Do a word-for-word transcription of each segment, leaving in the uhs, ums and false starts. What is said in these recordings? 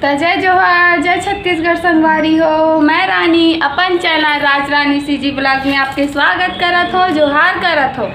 त जय जोहार, जय छत्तीसगढ़ संगवारी हो। मैं रानी अपन चैनल राज रानी सीजी ब्लॉग में आपके स्वागत करत हो, जोहार करत हो।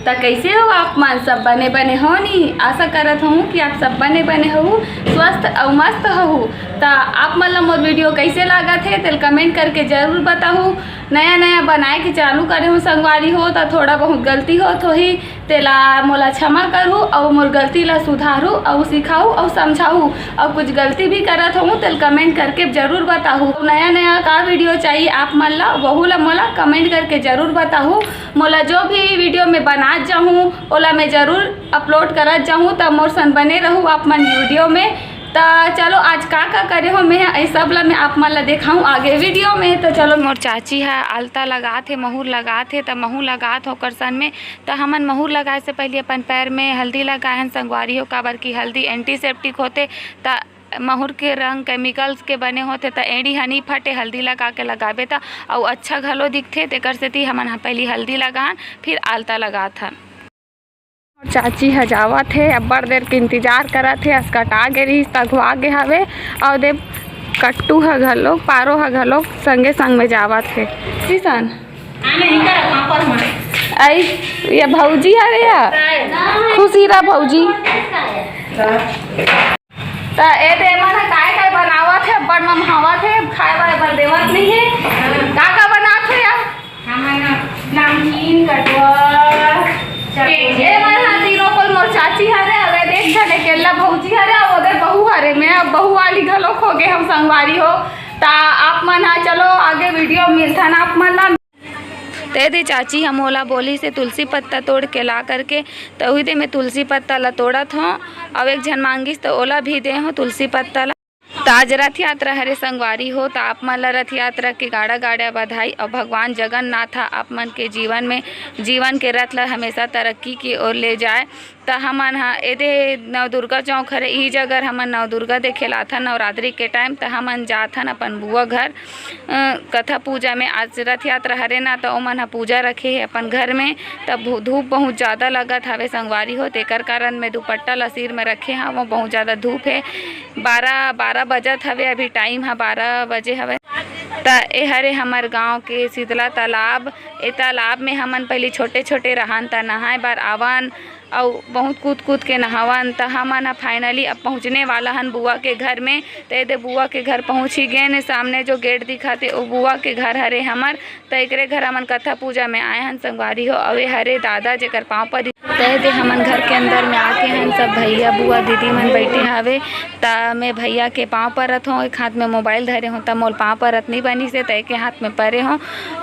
त कैसे हो आप मन? सब बने बने हो नी? आशा करत हूँ कि आप सब बने बने हो, स्वस्थ अउ मस्त हो। त आप मन ला मोर वीडियो कैसे लागत हे, तेल कमेंट करके जरूर बताहू। नया नया बनाए के चालू करे हूँ संगवारी हो, त थोड़ा बहुत गलती होत होही, तेला मोला क्षमा करहू अउ मोर गलती ला सुधारहू अउ सिखाहू अउ समझाहू। अउ कुछ गलती भी करत हूँ, तेल कमेंट करके जरूर बताहू। नया नया का वीडियो चाहिए आप मन ला, वहू ला मोला कमेंट करके जरूर बताहू। मोला जो भी वीडियो में बनात जाहूँ, ओला मैं जरूर अपलोड करत जाहूँ। त मोर संग बने रहू आप मन वीडियो में। त चलो, आज का का करे हो मैं, ए सब ला मैं आप मन ला देखाऊँ आगे वीडियो में। त चलो, मोर चाची ह आलता लगात हे, महुर लगात हे, त महू लगात हो ओकर सन में। त हमन महुर लगाए से पहले अपन पैर में हल्दी लगाए हन संगवारी हो, काबर कि हल्दी एंटीसेप्टिक होथे। त महुर के रंग केमिकल्स के बने होथे, त एड़ी ह नी फटे, हल्दी लगा के लगाबे त अउ अच्छा घलो दिखथे। तेकर सेती हमन ह पहिली हल्दी लगान, फिर आलता लगात हन। मोर चाची ह जावत हे, अब्बड़ देर के इंतजार करत हे, असकटा गे रिहिस, त अघुवा गे हवे, अउ दे कट्टू ह घलोक, पारो ह घलोक संगे संग में जावत हे। किसन? आई, ये भौजी हरे या? खुशी रह भौजी। त ए दे मन ह काय काय बनावत हे, अब्बड़ ममहावत हे, खाए वाए बर देवत नहीं हे। का का बनात हो या? हमन नमकीन, कटुआ, ए मन ह तीनों कोल मोर चाची हरे, अउ ए देख झन अकेल्ला भौजी हरे, अउ ओदे बहू हरे। मैं अब बहू वाली घलोक हो गे हम संगवारी हो। त आप मन ह चलो आगे वीडियो मिलथन आप मन ला। ते दे चाची ह मोला बोलिस हे तुलसी पत्ता तोड़ के ला करके, त उही दे मैं तुलसी पत्ता ला तोड़त हों, अउ एक झन मांगिस त ओला भी दे हों तुलसी पत्ता ला। त आज रथ यात्रा हरे संगवारी हो, त आप मन ला रथ यात्रा के गाड़ा गाड़ा बधाई, अउ भगवान जगन्नाथ ह आप मन के जीवन में, जीवन के रथ ला हमेशा तरक्की के ओर ले जाए। त हमन ह एदे नवदुर्गा चौक हरे, इही जगह हमन नवदुर्गा देखे ला आथन नवरात्रि के टाइम। त हमन जाथन अपन बुआ घर, अ, कथा पूजा में। आज रथ यात्रा हरे ना, त ओमन ह पूजा रखे हे अपन घर में। त भू-, धूप बहुत ज्यादा लगत हवे संगवारी हो, तेकर कारण मैं दुपट्टा ला सिर में रखे हवं। बहुत ज्यादा धूप हे, बारह, बारह बजत हवे, अभी टाइम ह बारह बजे हवे। त ए हरे हमर गांव के शीतला तालाब। ए तालाब में हमन पहिली छोटे-छोटे रहन त नहाए बर आवन, अउ बहुत कूद-कूद के नहावन। त हमन ह finally अब पहुँचने वाला हन बुआ के घर में। त ए दे बुआ के घर पहुँच ही गेन। सामने जो गेट दिखत हे, ओ बुआ के घर हरे हमर। त एकरे घर हमन कथा पूजा में आए हन संगवारी हो। अउ ए हरे दादा, जेकर पाँव परी। त ए दे हमन घर के अंदर में आके हन, सब भैया, बुआ, दीदी मन बैठे हवे। त मैं भैया के पाँव परत हों, एक हाथ में मोबाइल धरे हों, त मोल पाँव परत नइ बनिस हे, त एके हाथ में परे हों।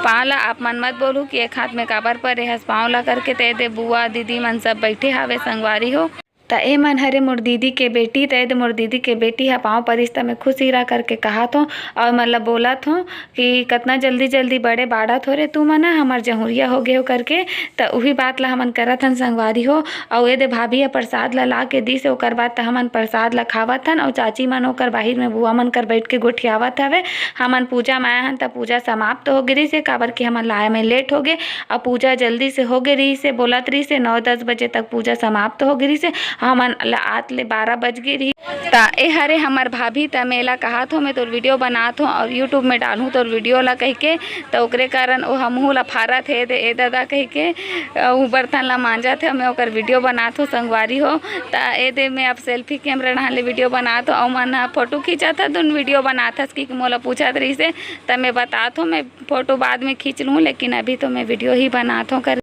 पाँव ला आप मन मत बोलू कि एक हाथ में काबर परे हस पाँव ला करके। त ए दे बुआ, दीदी मन सब बैठे हवे संगवारी हो। त ए मन हरे मोर दीदी के बेटी, त ए दे मोर दीदी के बेटी ह पाँव परिस, त मैं खुशी रह करके कहत हों, अउ ए मन ला बोलत हों कि कतना जल्दी जल्दी बड़े बाढ़त हो रे तुमन ह, हमर जहुरिया हो गे हो करके। त उही बात ला हमन करत हन संगवारी हो। अउ ए दे भाभी ह प्रसाद ला ला के दिस हे, ओकर बाद त हमन प्रसाद ला खावत हन, अउ चाची मन ओकर बाहिर में बुआ मन कर बैठ के गोठियावत हवे। हमन पूजा में आए हन, त पूजा समाप्त हो गे रिहिस हे, काबर कि हमन ला आए में लेट हो गे, अउ पूजा जल्दी से हो गे रिहिस हे, बोलत रिहिस हे नौ दस बजे तक पूजा समाप्त हो गे रिहिस हे, हमन ला आत ले बारह बज गे रिहिस। त ए हरे हमर भाभी, त मैं एला कहत हों, मैं तोर वीडियो बनात हों अउ YouTube में डालहूँ तोर वीडियो ला कहिके, त ओकरे कारण ओ ह मुँह ला फारत हे, दे ए ददा कहिके, अउ बर्तन ला मांजत हे, मैं ओकर वीडियो बनात हों संगवारी हो। त ए दे मैं अब सेल्फी कैमरा डाहन ले वीडियो बनात हों, अउ मन ह फोटो खींचत हे, तुन वीडियो बनात हस कि मोला पूछत रहिस हे, त मैं बतात हों, मैं फोटो बाद में खींच लूँ, लेकिन अभी तो मैं वीडियो ही बनात हों कर।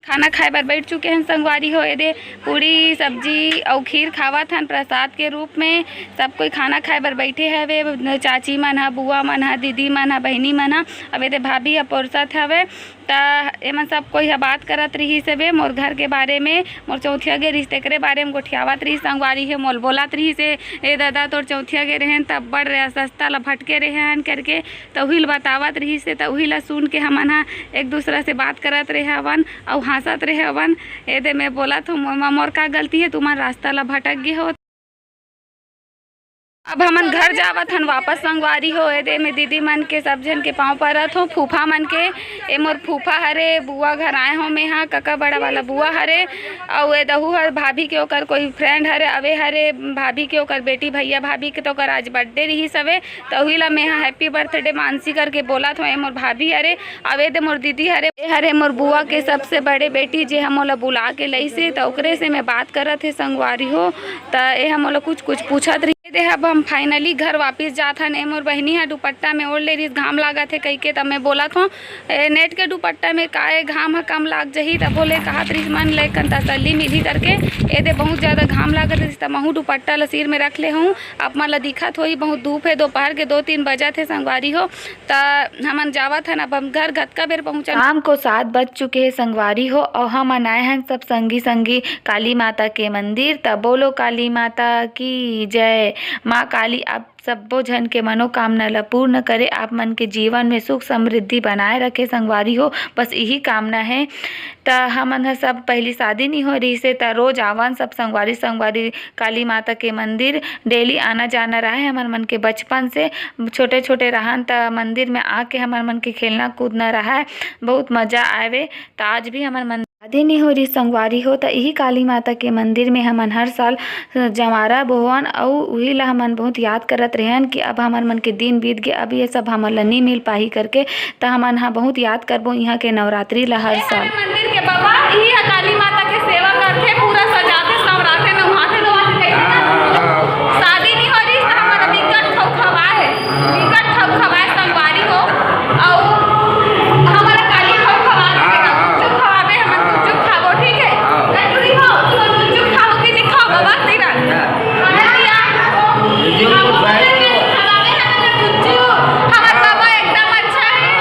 खाना खाए बर बैठ चुके हन संगवारी हो। एदे पूड़ी, सब्जी अउ खीर खावत हन प्रसाद के रूप में। सब कोई खाना खाए बर बैठे हवे, चाची मन ह, बुआ मन ह, दीदी मन ह, बहिनी मन ह। अब एदे भाभी ह परोसत हवे, त एमन सब कोई ह बात करत रिहिस हवे मोर घर के बारे में, मोर चौथिया गे रिहिस तेकरे बारे में गोठियावत रिहिस संगवारी हे, मोल बोलत रिहिस हे, "ए ददा, तोर चौथिया गे रहेन, तब बड़ रे-, रस्ता ल भटके रहे हन," करके। त उही ल बतावत रिहिस हे, त उही ल सुन के हमन ह एक दूसरा से बात करत रहे हवन अउ हंसत रहे हवन। एदे मैं बोलत हूँ, "मोर, मोर का गलती हे, तुमन रास्ता ल भटक गे हो।" अब हमन घर जावत हन वापस संगवारी हो। एदे में दीदी मन के सब झन के पाँव परत हो, फूफा मन के। ए मोर फूफा हरे, बुआ घर आए हो मैं हा, कका बड़ा वाला बुआ हरे, अउ ए दहू हर भाभी के ओकर कोई friend हरे, अवे हरे भाभी के ओकर बेटी भैया भाभी के, तो ओकर आज birthday रिहिस हवे, त उही ला मैं हा happy birthday मानसी करके बोलत हो। ए मोर भाभी हरे, अउ ए दे मोर दीदी हरे, ए हरे मोर बुआ के सबसे बड़े बेटी, जे ह मोला बुला के लइसे, त ओकरे से मैं बात करत हे संगवारी हो। त ए ह मोला कुछ कुछ पूछत रही। दे अब हम finally घर वापिस जात हन। ए मोर बहिनी ह दुपट्टा में ओढ़ ले रिहिस, घाम लागत हे कहिके, त मैं बोलत हों, ए, net के दुपट्टा में का ए घाम ह कम लाग जही? त बोले कहत रिहिस मन ले कन तसल्ली मिलही करके। ए दे बहुत ज्यादा घाम लागत रिहिस, त महू दुपट्टा ल सिर में रख ले हूँ। आप मन ल दिखत होही, बहुत धूप हे, दोपहर के दो तीन बजत हे संगवारी हो। त हमन जावत हन, अब हम घर कतका बेर पहुँचन। शाम को सात बज चुके हे संगवारी हो, अउ हमन आए हन सब संगी संगी काली माता के मंदिर। त बोलो काली माता की जय। माँ काली आप सब्बो झन के मनोकामना ल पूर्ण करे, आप मन के जीवन में सुख समृद्धि बनाए रखे संगवारी हो, बस इही कामना हे। त हमन ह सब पहिली शादी नी होए रिहिसे, त रोज आवन सब संगवारी संगवारी काली माता के मंदिर। Daily आना जाना रहे हमर मन के बचपन से। छोटे छोटे रहन त मंदिर में आके हमर मन के खेलना कूदना रहे, बहुत मजा आवे। त आज भी हमर मन शादी नी होए रिहिस संगवारी हो, त इही काली माता के मंदिर में हमन हर साल जंवारा बोहवन, अउ उही ला हमन बहुत याद करत रहेन कि अब हमर मन के दिन बीत गे, अब ये सब हमन ला नी मिल पाही करके। त हमन ह बहुत याद करबो इहाँ के नवरात्रि ला हर साल। मंदिर के बाबा, इही ह काली माता के सेवा करथे, पूरा सजाथे, संवराथे, नहाथे, धोवाथे, कहिथे ना। शादी नी होए रिहिस त हमर बिकट खवाए हे, बिकट खवाए संगवारी हो। अउ हमर काली खवाए, गुपचुप खवाबे, हमन गुपचुप खाबो, ठीक हे? कटोरी हो, तुमन गुपचुप खाओ कि नहीं खाओ, बाबा तेरा? हाँ। हमर बाबा एकदम अच्छा हे।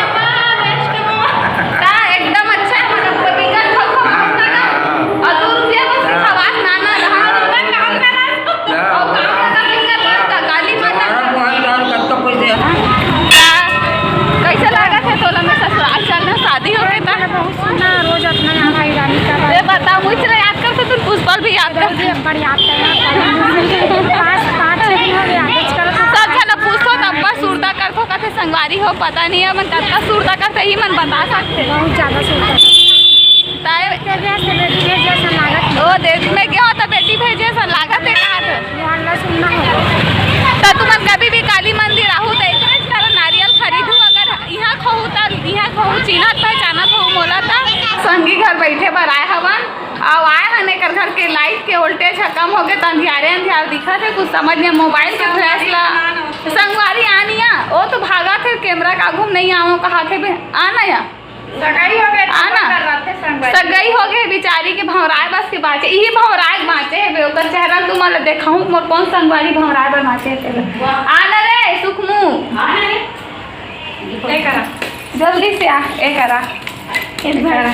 का एकदम अच्छा हे, हमर बिकट खवाए। अउ दू रुपया बस खवास नाना रहा, काम करा। अउ काम करा, बिकट काली माता। कइसे लागत हे तोला में ससुराल चलना, शादी हो गे त? बहुत सुना, रोज अपना यहाँ भाई रानी का बात। ये बता, मुझे याद कर तो तुम पुष्पल भी याद कर। रोज एक बार याद करना पड़ेगा। पाँच, पाँच छह दिन हो गया, आजकल तो सब झन पूछथो, तब पर सुरता करथो, कथे संगवारी हो, पता नहीं हे, मन कतका सुरता करथे, ही मन बता सकथे। बहुत ज्यादा सुरता। ताए तेरे से बेटी भेजे सन लागत। ओ दे, मैं क्या होता बेटी भेजे सन लागत हे, कहा थे? मोहल्ला सुनना होगा। त तुमन कभी भी काली मंदिर आहू त एकरे घर नारियल खरीदू, अगर इहाँ खोहू त इहाँ खोहू चिन्हत पहचानत हो मोला त। संगी घर बैठे बर आए हवन, अउ आए हन एकर घर के light के voltage ह कम हो गे त अंधियारे अंधियार दिखत हे, कुछ समझ नहीं, mobile के flash ला। संगवारी आनिया, ओ तो भागत हे, camera का आगू म नहीं आवो कहा थे बे, आना या। सगाई हो गए, आना। सगाई हो गए, बिचारी के भंवराए बस के बाँचे, इही भंवराए के बाँचे हे बे, ओकर चेहरा ल तुमन ला देखाहूँ, मोर कोन संगवारी भंवराए बर बाँचे हे तेला। आना रे, सुखमू। ए करा। जल्दी से आ, ए करा। ए करा।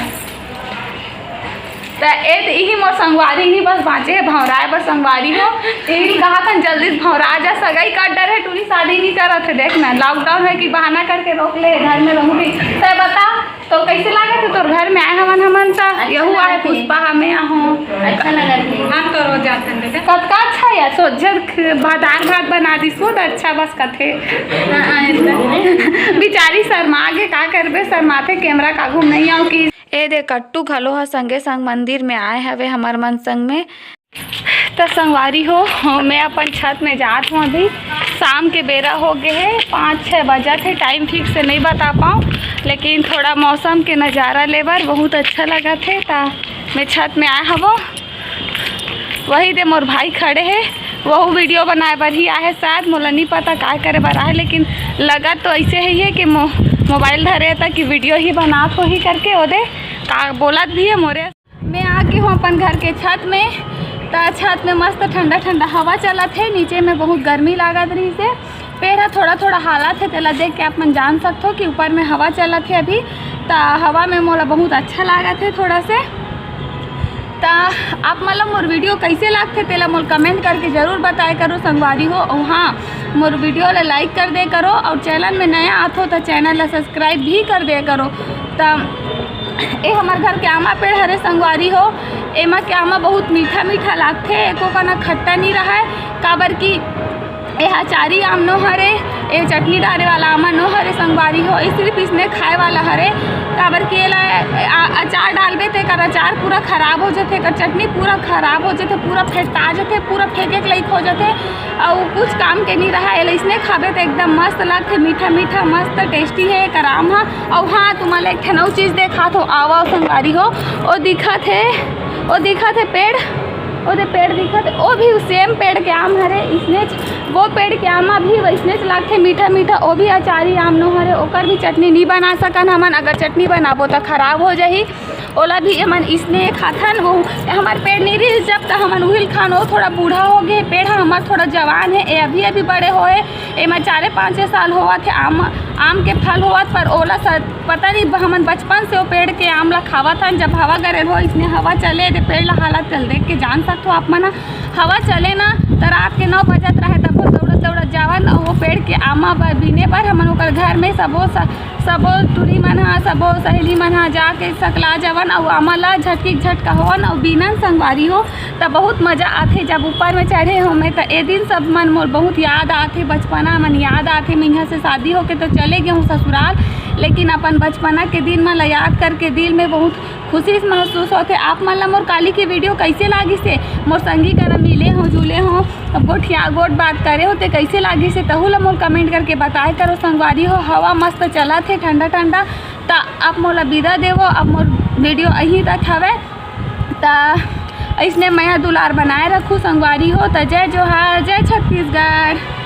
त ए, इही मोर संगवारी, इही बस बाँचे हे भंवराए बर संगवारी हो। इही कहा थन जल्दी से भंवरा जा, सगाई कर डरे टूरी शादी नहीं करत हे। देख ना, lockdown हे कि बहाना करके रोक ले, घर में रहूँगी। तैं बता, तो कइसे लागत हे तोर घर में आए हवन हमन त? अच्छा यहू आए लागत हे। पुष्पा, हमें आहूँ। अच्छा लागत हे। हम तो रोज आथन बेटा। कतका अच्छा यार, सोझे दार भात बना दिस, बहुत अच्छा बस कथे। हाँ, हाँ, एकदम। बिचारी शर्मा गे, का करबे, शर्माथे, camera का आगू म नहीं आऊँ कि। ए दे कट्टू घलो ह संगे संग मंदिर में आए हवे हमर मन संग में। त संगवारी हो, मैं अपन छत में जात हूँ। अभी शाम के बेरा हो गए हे, पाँच छः बजत हे, time ठीक से नहीं बता पाऊँ, लेकिन थोड़ा मौसम के नज़ारा ले बर बहुत अच्छा लगत हे। त मैं छत में आए हवो, वही दे मोर भाई खड़े हे, वहू video बनाए बर ही आहे शायद, मोला नहीं पता का करे बर आहे, लेकिन लगत तो ऐसे ही है कि मो-, mobile धरे हे त कि video ही बनात होही करके, ओदे का बोलत भी है मोरे। मैं आ गे हूँ अपन घर के छत में। त छत में मस्त ठंडा ठंडा हवा चलत हे, नीचे में बहुत गर्मी लागत रहिस हे। पेड़ ह थोड़ा थोड़ा हालत हे, तेला देख के आप मन जान सकथो कि ऊपर में हवा चलत हे अभी। त हवा में मोला बहुत अच्छा लागत हे थोड़ा से। त आप मन ला मोर video कइसे लागथे तेला मोला comment करके जरूर बताए करो संगवारी हो। अउ हाँ, मोर video ला like कर दे करो अउ channel में नया आथो त channel ला subscribe भी कर दे करो। त ए हमर घर के आमा पेड़ हरे संगवारी हो, एमा के आमा बहुत मीठा मीठा लागथे, एको कना खट्टा नहीं रहय, काबर कि ए अचारी आम नो हरे, ए चटनी डारे वाला आम नो हरे संगवारी हो, ए सिर्फ इसने खाए वाला हरे। काबर के एला आ-, अचार डालबे त एकर अचार पूरा खराब हो जथे, एकर चटनी पूरा खराब हो जथे, पूरा फेंटा जथे, पूरा फेंके के लायक हो जथे, अउ कुछ काम के नहीं रहा। एला इसने खाबे त एकदम मस्त लगथे, मीठा मीठा मस्त टेस्टी हे एकर आम ह। अउ हाँ, तुमन ला एक ठन अउ चीज देखात हो, आवा संगवारी हो, ओ दिखत हे, ओ दिखत हे पेड़, ओ दे पेड़ दिखत हे, ओ भी सेम पेड़ के आम हरे, इसने वो पेड़ के आमा भी वैसने च लागथे मीठा मीठा, ओ भी अचारी आम नो हरे, ओकर भी चटनी नहीं बना सकन हमन। अगर चटनी बनाबो त खराब हो जाही, ओला भी हमन इसने खाथन। वो हमार पेड़ नहीं रही जब त हमन उहिल खान, वो थोड़ा बूढ़ा हो गए, पेड़ ह हमार थोड़ा जवान है, ये अभी अभी बड़े होए, एमा चारे पाँचे साल होवत है, आम आम के फल होवत, पर ओला स-, पता नहीं, हमन बचपन से वो पेड़ के आम ला खावत हन। जब हवा गरेर हो, इसने हवा चले, ते पेड़ ला हालत चल देख के जान सकत हो आप मन ह। हवा चले ना, त रात के नौ बजत रहे, तब दौड़त दौड़त जावन, अउ वो पेड़ के आमा बर, बीने बर हमन ओकर घर में सबो स-, सबो टूरी मन ह, सबो सहेली मन ह जाके सकला जावन, अउ आमा ला झटकी झटकावन अउ बीनन संगवारी हो। त बहुत मजा आथे, जब ऊपर में चढ़े हो मैं, त ए दिन सब मन मोर बहुत याद आथे, बचपना मन याद आथे। मैं यहाँ से शादी होके तो चले गए हूँ ससुराल, लेकिन अपन बचपना के दिन मन ला याद करके दिल में बहुत खुशी महसूस होथे। आप मन ला मोर काली की वीडियो कैसे लागिस हे, मोर संगी करा मिले हो, जुले हो, अब गोठिया गोठ बात करे हो, ते कैसे लागिस हे, तहू ला मोर कमेंट करके बताए करो संगवारी हो। हवा मस्त चलत हे ठंडा ठंडा। त आप मोला विदा देवो, अब मोर वीडियो यहीं तक हवे। त इसने मया दुलार बनाए रखू संगवारी हो। त जय जोहार, जय छत्तीसगढ़।